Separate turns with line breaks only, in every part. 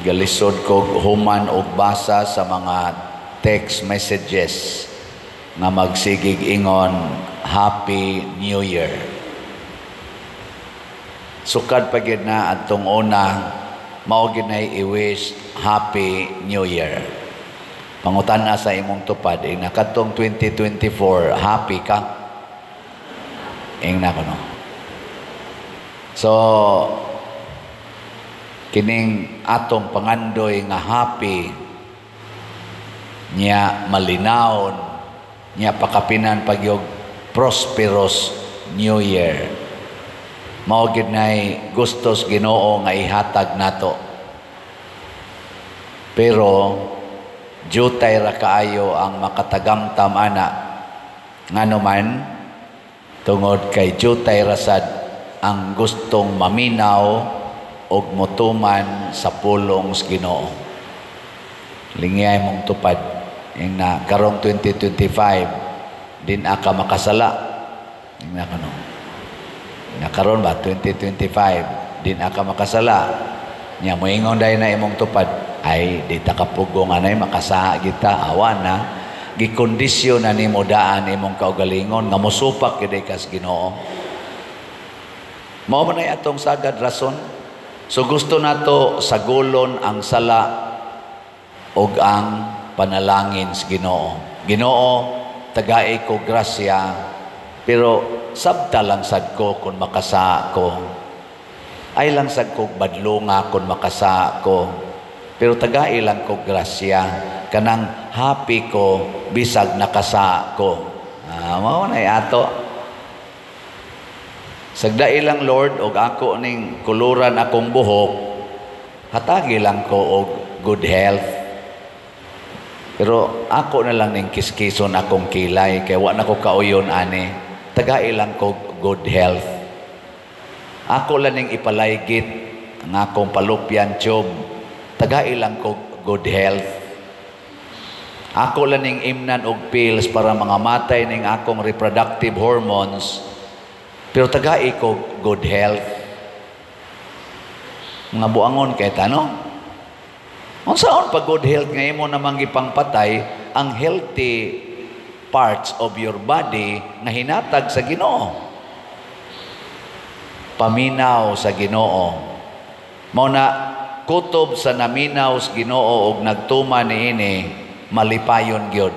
Galisod ko human og basa sa mga text messages nga magsigig ingon "Happy New Year." Sukad pa gyud na atong una, mao gyud nay i-wish Happy New Year. Pangutana sa imong tupad, ing nakadtong 2024, happy ka? Ing na kuno. So, kining atong pangandoy nga happy nya, malinawon nya, pakapinan pagyog prosperous New Year, mao gid nay gustos Ginoo nga ihatag nato. Pero jutay ra kaayo ang makatagamtam ana. Ngano man? Tungod kay jutay ra sad ang gustong maminaw og motuman sa pulong sa Ginoo. Lingyay mong tupad. Ing na karong 2025, din aka makasala. Ing na kano. Na karon ba 2025, din aka makasala. Nya moingon dahil na imong tupad, "Ay, di ta kapugong anay, makasaa kita." Awa na gikondisyon na nimo daan imong kaugalingon nga mosupak gyud kas Ginoo. Mao man ay atong sagad rason. So gusto nato sagulon ang sala ug ang panalangin sa Ginoo. "Ginoo, tagai ko grasya, pero sabta lang sad ko kung makasa ko. Ay lang sad ko badlunga kung makasa ko. Pero tagai lang ko grasya, kanang happy ko bisag nakasa ko." Ah, mao na ato. "Sagdai lang, Lord, og ako ning kuluran akong buhok, hatagi lang ko og good health. Pero ako na lang ning kiskison akong kilay kay wa na ko kauyon ani. Tagai lang ko good health. Ako lang ning ipalaygit ang akong fallopian tube. Tagai lang ko good health. Ako lang ning imnan og pills para mga matay ning akong reproductive hormones. Pero tagai ko good health." Mga buangon kay tano. Unsaon pa good health nga imo namang gipangpatay ang healthy parts of your body nga hinatag sa Ginoo? Paminaw sa Ginoo. Mao na kutob sa naminaw sa Ginoo og nagtuman niini, malipayon gyud.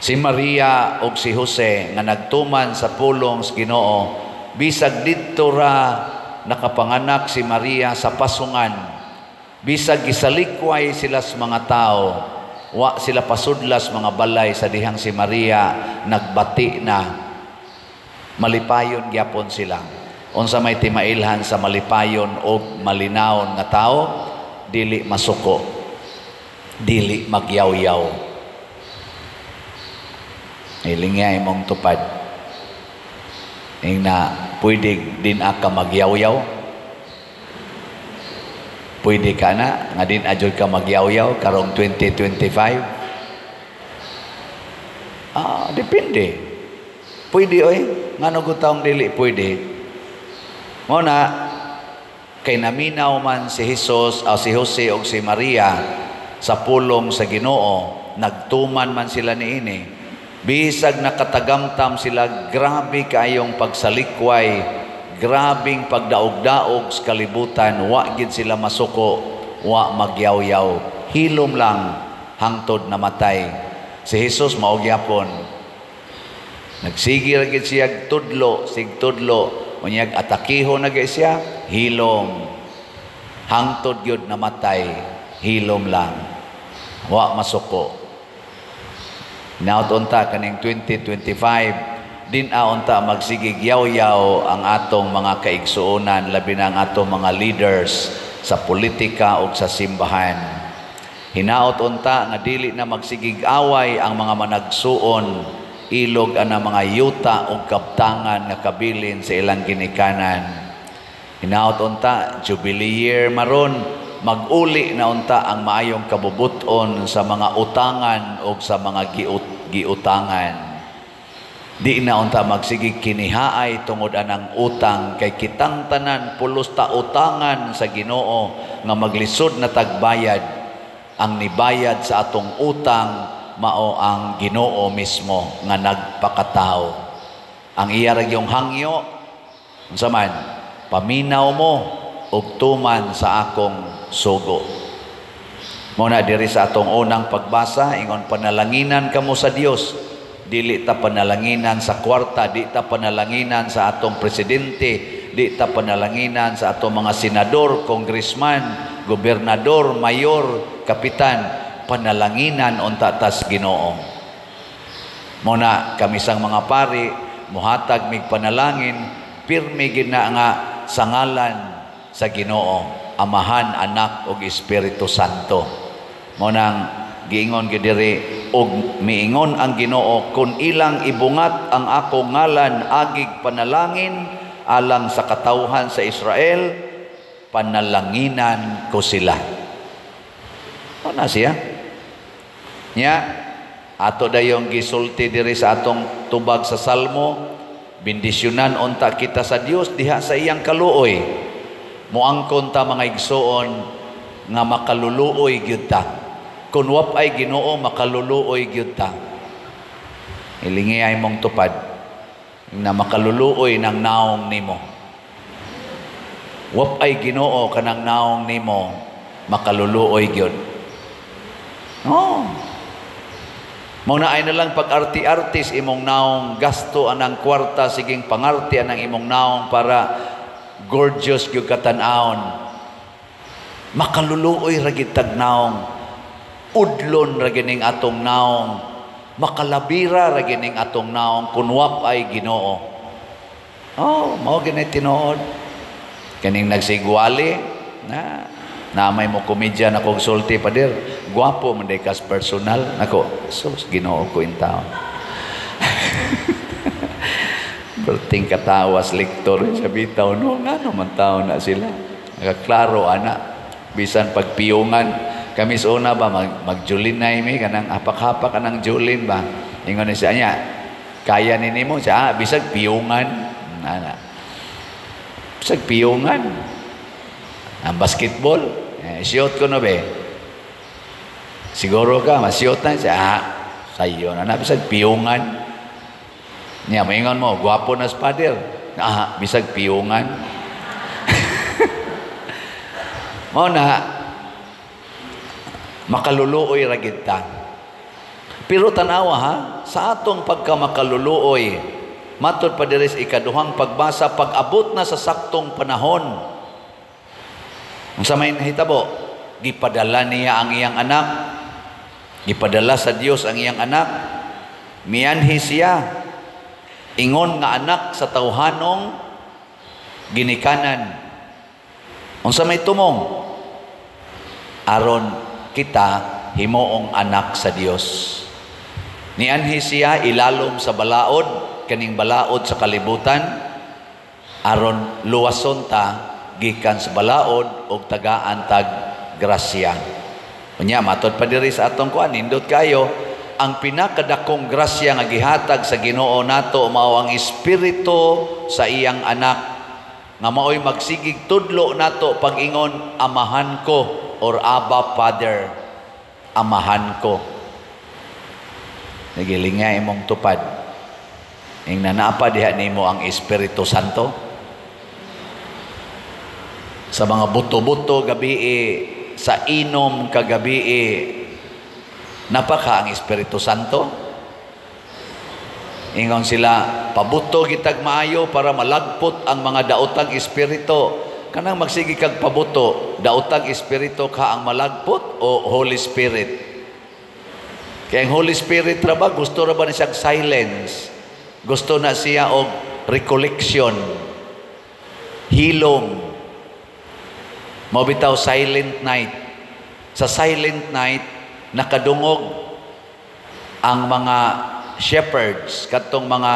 Si Maria og si Jose nga nagtuman sa pulong sa Ginoo, bisag didto ra nakapanganak si Maria sa pasungan, bisag gisalikway sila sa mga tao, wa sila pasudlas mga balay sa dihang si Maria nagbati na, malipayon gyapon sila. Unsa may timailhan sa malipayon og malinawon nga tao? Dili masuko, dili magyawyaw. Ilingya imong tupad. Ing na pwede din aka magyawyaw. Pwede ka na nga din adjud ka magyawyaw karong 2025? Ah, depende. Pwede oy, ngano gutawng dili pwede? Mao na kay naminaw man si Jesus, o si Jose og si Maria sa pulong sa Ginoo, nagtuman man sila niini. Bisag nakatagamtam sila, grabe kaayong pagsalikway, grabing pagdaog-daog sa kalibutan, wa gid sila masuko, wa magyawyaw. Hilom lang hangtod namatay. Si Jesus mao gyapon. Nagsige ra gid siya tudlo, sig tudlo, unyag atakiho na gid siya, hilom. Hangtod gyud namatay, hilom lang. Wa masuko. Naot unta kaning 2025 din unta magsigig yaw-yaw ang atong mga kaigsuonan, labi na ang atong mga leaders sa politika ug sa simbahan. Hinaot unta nga dili na magsigig away ang mga managsuon ilog ana mga yuta ug kabtangan nga kabilin sa ilang ginikanan. Hinaot unta, Jubilee year maron, mag-uli na unta ang maayong kabubuton sa mga utangan o sa mga giutangan. Di na unta magsige kinihaay tungod anang utang, kay kitang tanan pulos ta utangan sa Ginoo nga maglisod na tagbayad. Ang nibayad sa atong utang mao ang Ginoo mismo nga nagpakatao. Ang iya ra gyung hangyo, unsa man, paminaw mo ug tuman sa akong sugo. Muna diri sa atong unang pagbasa, ingon, "Panalanginan kamo sa Dios." Dili ta panalanginan sa kwarta, di ta panalanginan sa atong presidente, di ta panalanginan sa atong mga senador, congressman, gobernador, mayor, kapitan. Panalanginan unta tas Ginoo. Muna kami sang mga pari, muhatag mig panalangin, pirmi gina nga sa ngalan sa Ginoo, Amahan, Anak ug Espiritu Santo. Mo nang giingon gyud diri, "Ug miingon ang Ginoo, kun ilang ibungat ang akong ngalan agig panalangin alang sa katawhan sa Israel, panalanginan ko sila." Ano na siya? Nya, ato dayong gisulti diri sa atong tubag sa Salmo, bendisyonan unta kita sa Dios diha sa iyang kaluoy. Muangkon ta, mga igsoon, nga makaluluoy gyud ta. Kun wa ay Ginoo, makaluluoy gyud ta. Ilingi ay mong tupad na makaluluoy ng naong nimo. Wa ay Ginoo, kanang naong nimo makaluluoy gyud. Oh. Mao na ay na lang pag arti-artis imong naong, gasto anang kwarta, siging pangarti anang imong naong para gorgeous gyud katan-awon. Makaluluoy ra gid tag naong. Udlon ra gining atong naong. Makalabira ra gining atong naong kun wa ay Ginoo. Oh, mao gini tinuod. Kaning nagsigwali na na may mo komedya na kog sulti, "Pader, gwapo man day kas personal." Nako, sus, Ginoo ko in taon. Perting katawas lektor sa bitaw no, ngano man taon na sila. Nakaklaro ana, bisan pagpiyungan kami sa una ba, mag magjulinay mi, kanang hapak-hapak kanang julin ba. Ingon ni siya niya, "Kaya ni nimo siya, ah, bisag piyungan." Ana. Bisag piyungan. Ang basketball, eh, shoot ko no be. Siguro ka, ma-shoot na siya. Ah, sayo na na, bisag piyungan. Niya, maingon mo, "Gwapo na sa pader." Ah, bisag piyungan. Mao na, makaluluoy ra gid ta. Pero tanawa ha, sa atong pagkamakaluluoy, matod pa diri sa ikaduhang pagbasa, pag-abot na sa saktong panahon, unsa may nahitabo? Gipadala niya ang iyang anak. Gipadala sa Dios ang iyang anak. Mianhi siya ingon nga anak sa tawhanong ginikanan. Unsa may tumong? Aron kita himuong anak sa Dios. Nianhi siya ilalom sa balaod, kaning balaod sa kalibutan, aron luwason ta gikan sa balaod og tagaan tag grasya. Unya matod pa diri sa atong kuan, nindot kayo ang pinakadakong grasya nga gihatag sa Ginoo nato mao ang espiritu sa iyang anak nga maoy magsigig tudlo nato pag-ingon "Amahan ko" or "Abba Father", "Amahan ko." Nagilinga imong tupad. Ing nanapa diha nimo ang Espiritu Santo sa mga buto-buto gabi, sa inom kagabi, napaka ang Espiritu Santo. Ingon sila, "Pabuto gitag maayo para malagpot ang mga daotang espiritu." Kanang magsige kag pabuto, daotang espiritu ka ang malagpot o Holy Spirit? Kaya ang Holy Spirit ra ba, gusto ra ba ni siyang silence? Gusto na siya og recollection, hilom. Mao bitaw silent night. Sa silent night, nakadungog ang mga shepherds, katong mga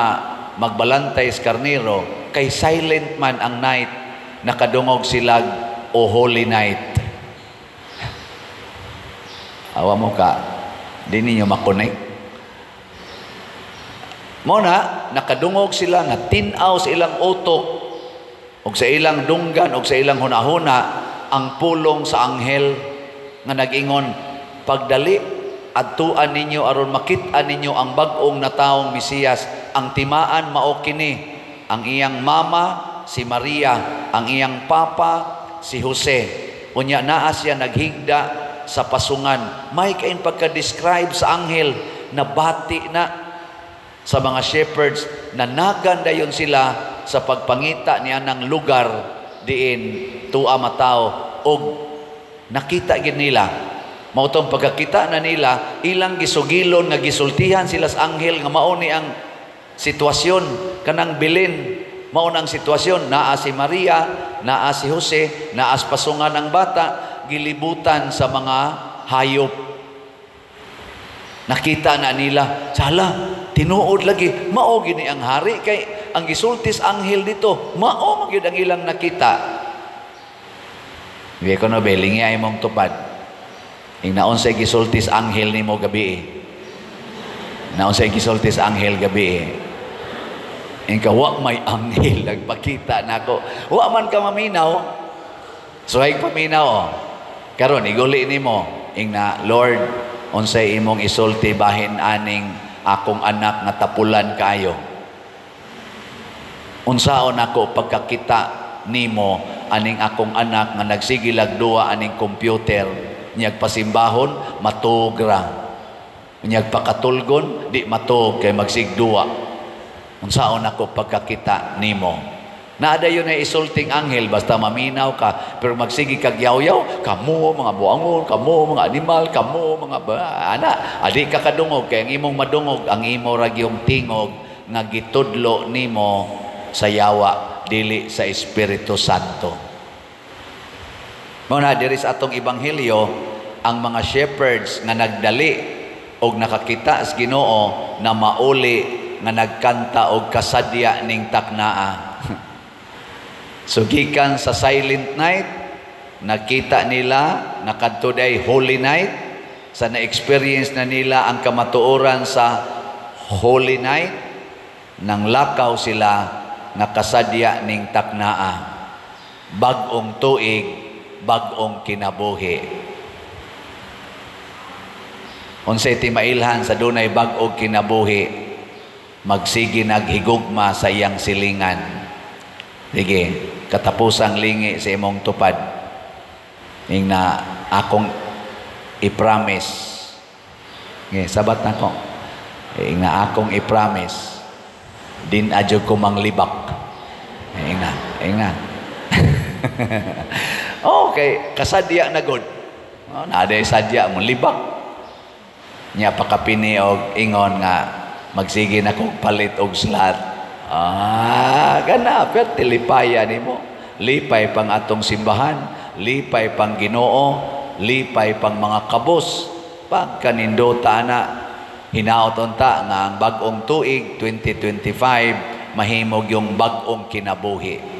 magbalantay sa karnero, kay silent man ang night, nakadungog sila "O Holy Night." Awa mo ka, di ninyo makonek. Mao na nakadungog sila, na tin-aw sa ilang utok ug sa ilang dunggan ug sa ilang hunahuna ang pulong sa anghel nga nag-ingon, "Pagdali, adtuan ninyo aron makit-an ninyo ang bag-ong natawong Mesiyas. Ang timaan mao kini, ang iyang mama si Maria, ang iyang papa si Jose. Unya naa siya naghigda sa pasungan." May kain pagka-describe sa anghel, nabati na sa mga shepherds na nagan dayon sila sa pagpangita ni anang lugar diin tua matawo og nakita gid nila. Mao tong pagkakita na nila, ilang gisugilon nga gisultihan sila sa anghel nga mao ni ang sitwasyon kanang bilin, mao nang sitwasyon, naa si Maria, naa si Jose, naa sa pasungan ang bata, gilibutan sa mga hayop. Nakita na nila, sala, tinuod lagi, mao gini ang hari kay ang gisulti sa anghel dito, mao man gyud ang ilang nakita. Hindi ko no belingi ay mong tupad. Ing naunsay gisulti sa anghel nimo gabi. Naunsay gisulti sa anghel gabi. Ing ka, "Wa may anghel nagpakita nako." Wa man ka maminaw. Suhay paminaw. Oh. Karon iguli nimo ing na, "Lord, unsay imong isulti bahin aning akong anak nga tapulan kaayo? Unsaon ako pagkakita nimo aning akong anak nga nagsigilag duwa aning computer, niyag pasimbahon matuog ra, niyag pakatulgon di matuog kay magsigduwa? Unsaon ako pagkakita nimo?" Naa dayon na isulting anghel basta maminaw ka, pero magsige kag yaw-yaw, "Kamo mga buangon, kamo mga animal, kamo mga ba," ana, adi ka kadungog kay ang imong madungog ang imo ra gyung tingog nga gitudlo nimo sa yawa, dili sa Espiritu Santo. Mao na diri sa atong ebanghelyo, ang mga shepherds nga nagdali og nakakita sa Ginoo na mauli nga nagkanta og kasadya ning taknaa. So gikan sa Silent Night, nakita nila nakadto day Holy Night, sa na-experience na nila ang kamatuoran sa Holy Night, nang lakaw sila nga kasadya ning taknaa. Bag-ong tuig, bag-ong kinabuhi. Unsay timailhan sa dunay bag-ong kinabuhi? Magsige naghigugma sa iyang silingan. Sige, katapusang lingi sa imong tupad. Ing na, "Akong i-promise." Sige, sabat na ko. Ing na, "Akong i-promise. Din adyo ko manglibak." Ing na, ing na. Okay, kasadya na gud. Oh, naa sadya mo libak. Nya pakapini og ingon nga magsige na kog palit og slot. Ah, gana, perti lipaya nimo. Lipay pang atong simbahan, lipay pang Ginoo, lipay pang mga kabos. Pagkanindota na, hinaot unta nga ang bag-ong tuig 2025 mahimog yung bag-ong kinabuhi.